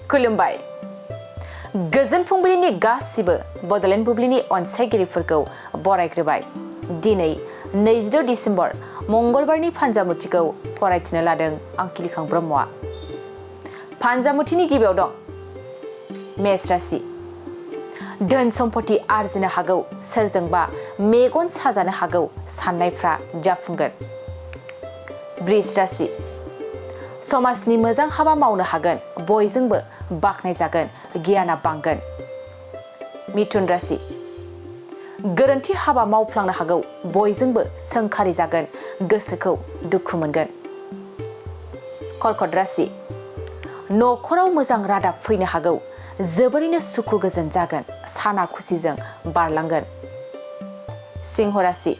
खुलुमबाय गोजोन फुंबिलिनि गासिबो बडलेण्ड बुब्लिनि अनसायगिरिफोरखौ बरायग्रोबाय दिनै 22 डिसेम्बर मंगलबारनि फान्जामुथिखौ फरायथिनो लादों आं किलिखां ब्रह्मआ फान्जामुथिनि गिबियाव दं मेष राशि धोन सम्पति आर्जिनो हागौ सोरजोंबा मेगन साजानो हागौ साननायफ्रा जाफुंगोन वृष राशि समाजनि मोजां हाबा मावनो हागोन बयजोंबो बाख्नायजागोन गियाना बांगोन मिथुन राशि गोरोन्थि हाबा मावफ्लांनो हागौ बयजोंबो सोंखारि जागोन गोसोखौ दुखु मोनगोन कर्कट राशि नखराव मोजां रादाब फैनो हागौ जोबोरैनो सुखु गोजोन जागोन साना खुसिजों बारलांगोन सिंह राशि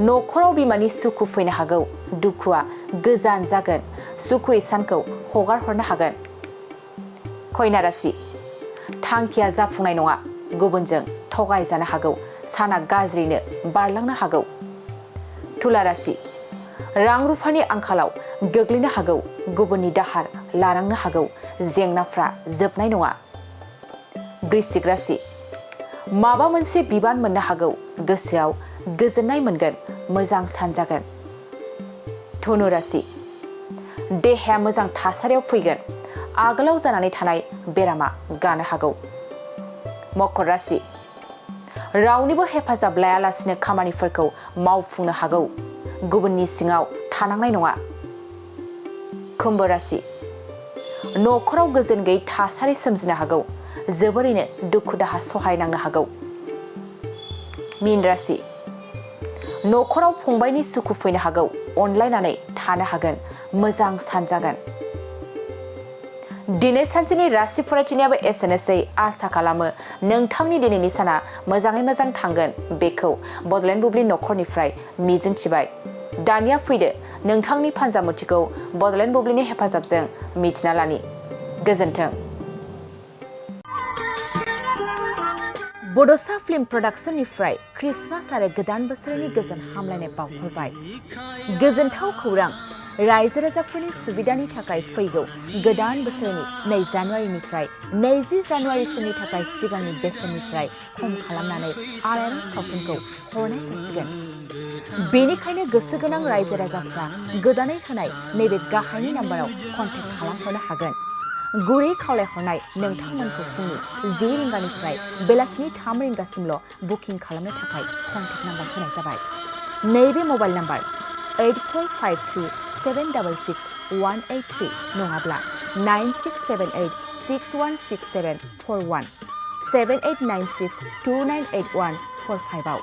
नखराव बिमानि सुखु फैनो हागौ दुखुआ गोजान जागोन सुखु इसानखौ हगार हरनो हागोन कन्या राशि थांखिया जाफुंनाय नङा गुबुनजों थगाय जानो हागौ साना गाज्रिनो बारलांनो हागौ तुला राशि रां रुफानि आंखालाव गोग्लैनो हागौ गुबुननि दाहार लानांनो हागौ जेंनाफ्रा जोबनाय नङा वृश्चिक राशि माबा मोनसे बिबान मोननो हागौ गोसोआव गोजोननाय मोनगोन मोजां सान जागोन धनु राशि देहाया मोजां थासारियाव फैगोन आगोलाव जानानै थानाय बेरामा गानो हागौ मकर राशि रावनिबो हेफाजाब लायालासिनो खामानिफोरखौ मावफुंनो हागौ गुबुननि सिङाव थानांनाय नङा कुम्भ राशि नखराव गोजोन गैयै थासारि सोमजिनो हागौ जोबोरैनो दुखु दाहा सहायनांनो हागौ मीन राशि नखराव फंबायनि सुखु फैनो हागौ अनलायनानै थानो हागोन मोजां सान जागोन दिनै सानसेनि राशि फरायथिनायाबो एसेनोसै आसा खालामो नोंथांनि दिनैनि साना मोजाङै मोजां थांगोन बेखौ बडलेण्ड बुब्लि नखरनिफ्राय मिजिंथिबाय दानिया फैदो नोंथांनि फान्जामुथिखौ बडलेण्ड बुब्लिनि हेफाजाबजों मिथिना लानि गोजोन्थों बड'सा फिल्म प्रडाक्शननिफ्राय क्रिसमास आरो गोदान बोसोरनि गोजोन हामलायनाय बावहरबाय गोजोनथाव खौरां रायजो राजाफोरनि सुबिदानि थाखाय फैगौ गोदान बोसोरनि 2 जानुवारिनिफ्राय 20 जानुवारिसिमनि थाखाय सिगांनि बेसेननिफ्राय खम खालामनानै आलायारन सावथुनखौ हरनाय जासिगोन बेनिखायनो गोसो गोनां रायजो राजाफ्रा गोदानै होनाय नैबे गाहायनि नाम्बाराव कन्टेक्ट खालामहरनो हागोन गुरै खावलायहरनाय नोंथांमोनखौ फुंनि 10 रिंगानिफ्राय बेलासिनि 3 रिंगासिमल' बुकिं खालामनो थाखाय कन्टेक्ट नाम्बार होनाय जाबाय नैबे मबाइल नाम्बार 8453766183 नङाब्ला 9678616741 7896298145 आव